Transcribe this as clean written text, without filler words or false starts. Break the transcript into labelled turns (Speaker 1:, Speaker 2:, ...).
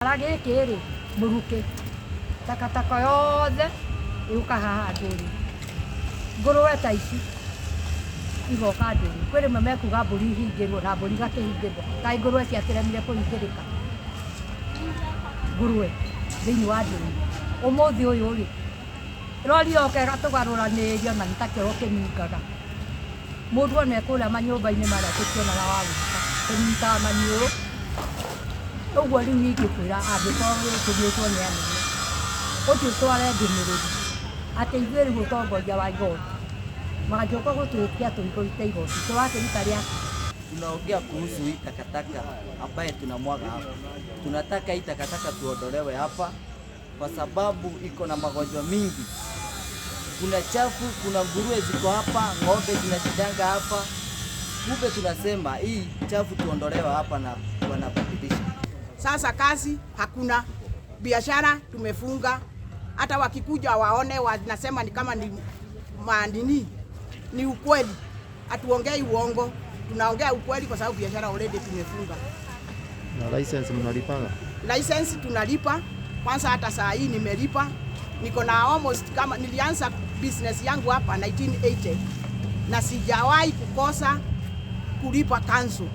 Speaker 1: Kĩara gĩkĩ rĩ, mũrukĩ, takataka yothe yũka haha ndũrĩ. Ngũrũwe ta ici igoka ndũrĩ. Kwĩ rĩmwe mekuga mbũri ihingĩrwo na mbũri igakĩhingĩrwo. Kaĩ ngũrũwe ciakĩremire kũhingĩrĩka? Ngũrũwe thĩinĩ wa ndũrĩ. Ũmũthĩ ũyũ rĩ, rori yoka ĩgatũgarũranĩria na nĩ ta kĩoro kĩnungaga. Mũndũ ona e kũrĩa manyũmba-inĩ marĩa tũtionaga wa gũka, tũnyitaga maniũrũ. Ũguo rĩu ingĩkwĩra angĩkorwo wĩtũmĩtwo nĩ anene, ũthiĩ ũtware ndũmĩrĩri atĩ ithuĩ rĩu ũtongoria wa igoti mangĩũka gũtwĩtia tũrute igoti tũrakĩruta rĩakĩ.
Speaker 2: Tunaongea kuhusu hii takataka ambaye tunamwaga hapa. Tunataka hii takataka tuondolewe hapa kwa sababu iko na magonjwa mingi. Kuna chafu, kuna nguruwe ziko hapa, ng'ombe zinashindanga hapa. Kumbe tunasema hii chafu tuondolewe hapa na wanabadilisha.
Speaker 3: Sasa kazi hakuna, biashara tumefunga. Hata wakikuja waone, wanasema ni kama ni manini, ni ukweli. Hatuongei uongo, tunaongea ukweli kwa sababu biashara already tumefunga.
Speaker 4: Na license mnalipaga?
Speaker 3: License tunalipa kwanza, hata saa hii nimelipa, niko na almost kama nilianza business yangu hapa 1980 na sijawahi kukosa kulipa council.